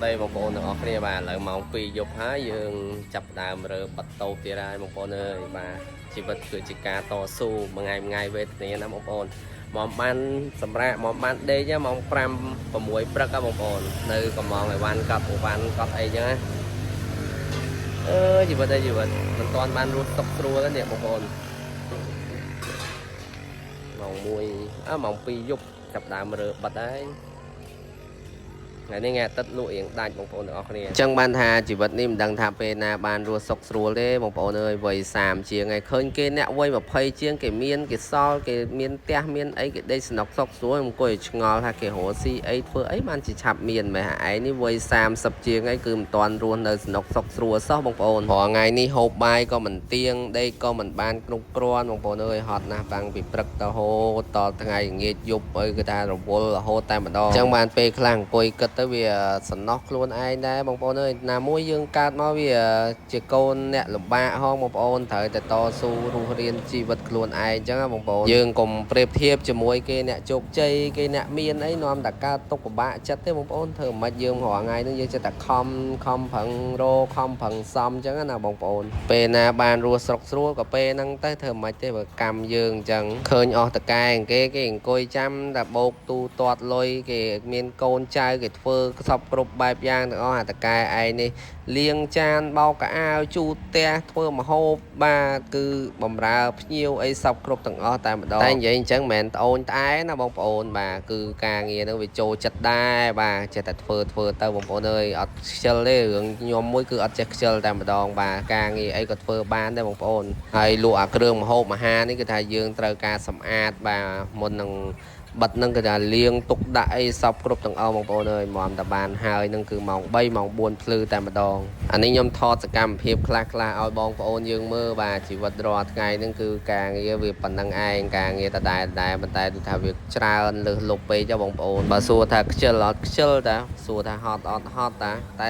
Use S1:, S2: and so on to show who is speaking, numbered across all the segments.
S1: ដីបងប្អូនទាំងអស់គ្នាបាទឥឡូវម៉ោង2យប់ហើយយើងចាប់ផ្ដើមរើបិទតូបទៀតហើយបងប្អូនអើយបាទជីវិតគឺជាការតស៊ូមួយថ្ងៃមួយថ្ងៃវេទនាណាបងប្អូនមកបានសម្រាប់មកបានដេកម៉ោង5 6ព្រឹកហ៎បងប្អូននៅកំងអីវ៉ាន់កត់អីវ៉ាន់កត់អីចឹងណាអើយជីវិតអីជីវិតមិនទាន់បានរស់សុខស្រួលទេនេះបងប្អូនម៉ោង1អើម៉ោង2យប់ចាប់ផ្ដើមរើបិទហើយ ថ្ងៃនេះថ្ងៃអាទិត្យលក់រៀងដាច់បងប្អូនទាំងអស់គ្នាអញ្ចឹងបានថាជីវិតនេះមិនដឹងថាពេលណាបានរស់សុខស្រួលទេបងប្អូនអើយវ័យ30ជាងហើយឃើញគេអ្នកវ័យ20ជាងគេមានគេសល់គេមានផ្ទះមានអីគេដេកសំណុកសុខស្រួលអង្គុយឆ្ងល់ថាគេរកស៊ីអីធ្វើអីបានជាឆាប់មានមែនហ่ะឯងនេះវ័យ30ជាងហើយគឺមិនទាន់រស់នៅសំណុកសុខស្រួលសោះបងប្អូនព្រោះថ្ងៃនេះហូបបាយក៏មិនទៀងដេកក៏មិនបានគ្រប់គ្រាន់បងប្អូនអើយហត់ណាស់តាំងពីព្រឹកទៅហូតតថ្ងៃងាកយប់អីគឺថារវល់រហូតតែម្ដងអញ្ចឹងបានពេលខ្លះអង្គុយគិតទៅវាសំណោះខ្លួនឯងដែរបងប្អូនអើយណាមួយយើងកើតមកវាជាកូនអ្នកលំបាកហងបងប្អូនត្រូវតែតស៊ូរស់រៀនជីវិតខ្លួនឯងអញ្ចឹងណាបងប្អូនយើងកុំប្រៀបធៀបជាមួយគេអ្នកជោគជ័យគេអ្នកមានអីនាំតែកើតទុកពិបាកចិត្តទេបងប្អូនធ្វើមិនយើងរាល់ថ្ងៃហ្នឹងយើងចិត្តតែខំខំប្រឹងរខំប្រឹងសំអញ្ចឹងណាបងប្អូនពេលណាបានរស់ស្រុកស្រួលក៏ពេលហ្នឹងទៅធ្វើមិនទេបើកម្មយើងអញ្ចឹងឃើញអស់តកែគេគេអង្គុយចាំតែបោកទូទាត់លុយគេមានកូនចៅគេធ្វើសពគ្រប់បែបយ៉ាងទាំងអស់អាតកែឯងនេះលាងចានបោកកៅអៅជូតផ្ទះធ្វើម្ហូបបាទគឺបំរើភ្ញៀវអីសពគ្រប់ទាំងអស់តែម្ដងតែនិយាយអញ្ចឹងមិនមែនត្អូញត្អែណាបងប្អូនបាទគឺការងារហ្នឹងវាចូលចិត្តដែរបាទចេះតែធ្វើធ្វើទៅបងប្អូនអើយអត់ខ្ជិលទេរឿងខ្ញុំមួយគឺអត់ចេះខ្ជិលតែម្ដងបាទការងារអីក៏ធ្វើបានដែរបងប្អូនហើយលក់អាគ្រឿងម្ហូបអាហារនេះគឺថាយើងត្រូវការសម្អាតបាទមុននឹង បិទហ្នឹងគឺថាលាងទុកដាក់អីសពគ្រប់ទាំងអស់បងប្អូនអើយមកតែបានហើយហ្នឹងគឺម៉ោង3ម៉ោង4ភ្លឺតែម្ដងអានេះខ្ញុំថតសកម្មភាពខ្លះខ្លះឲ្យបងប្អូនយើងមើលបាទជីវិតរាល់ថ្ងៃហ្នឹងគឺការងារវាប៉ុណ្ណឹងឯងការងារដដែលដដែលប៉ុន្តែដូចថាវាច្រើនលើសលប់ពេកចុះបងប្អូនបើសួរថាខ្ជិលអត់ខ្ជិលតាសួរថាហត់អត់ហត់តាតែ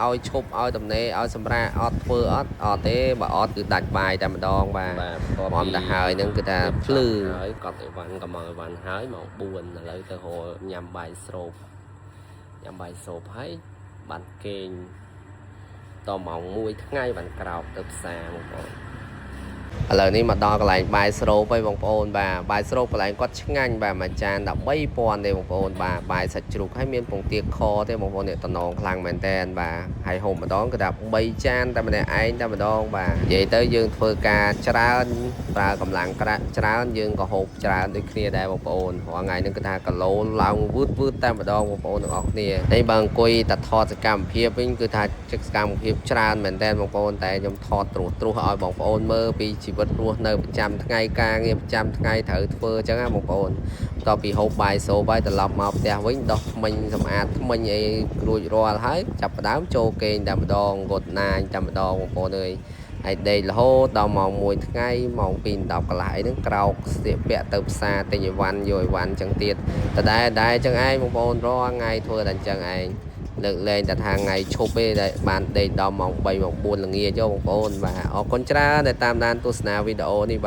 S1: ឲ្យឈប់ឲ្យតំណេឲ្យសម្រាកអត់ធ្វើអត់អត់ទេបើអត់គឺដាច់បាយតែម្ដងបាទ
S2: បាទ
S1: មកតែហើយហ្នឹងគឺថាភ្លឺ
S2: ហើយកត់អីវ៉ាន់ក៏មកអីវ៉ាន់ហើយម៉ោង4ឥឡូវទៅរកញ៉ាំបាយស្រូបញ៉ាំបាយស្រូបហើយបានគេងតម៉ោង1ថ្ងៃបានក្រោកទៅផ្សារបងប្អូន
S1: ឥឡូវនេះមកដល់កន្លែងបាយស្រូបហើយបងប្អូនបាទបាយស្រូបកន្លែងគាត់ឆ្ងាញ់បាទមួយចាន13,000ទេបងប្អូនបាទបាយសាច់ជ្រូកហើយមានពងទាខទេបងប្អូននេះតំណងខ្លាំងមែនតែនបាទហើយហូបម្ដងគឺថា3ចានតែម្នាក់ឯងតែម្ដងបាទនិយាយទៅយើងធ្វើការច្រើនប្រើកម្លាំងក្រាក់ច្រើនយើងក៏ហូបច្រើនដូចគ្នាដែរបងប្អូនរាល់ថ្ងៃនេះគឺថាគីឡូឡើងវឺតវឺតតែម្ដងបងប្អូនទាំងអស់គ្នាហើយបើអង្គុយតែថតសកម្មភាពវិញគឺថាសកម្មភាពច្រើនមែនតែនបងប្អូនតែខ្ញុំថតត្រួសត្រាសឲ្យបងប្អូនមើលពីជីវិតរស់នៅប្រចាំថ្ងៃការងារប្រចាំថ្ងៃត្រូវធ្វើអញ្ចឹងណាបងប្អូនបន្ទាប់ពីហូបបាយសូបហើយត្រឡប់មកផ្ទះវិញដោះថ្មិញសម្អាតថ្មិញអីរួចរាល់ហើយចាប់ផ្ដើមចូលគេងតែម្ដងកត់ណាញតែម្ដងបងប្អូនអើយហើយដេករហូតដល់ម៉ោង1ថ្ងៃម៉ោង2 10កន្លះអីហ្នឹងក្រោកស្លៀកពាក់ទៅផ្សារទិញអីវ៉ាន់យកអីវ៉ាន់អញ្ចឹងទៀតដដែលដែរអញ្ចឹងឯងបងប្អូនរាល់ថ្ងៃធ្វើតែអញ្ចឹងឯងលើកលែងតែថាថ្ងៃឈប់ទេដែលបានដេកដល់ម៉ោង3ម៉ោង4ល្ងាចចុះបងប្អូនបាទអរគុណច្រើនដែលតាមដានទស្សនាវីដេអូនេះបាទ។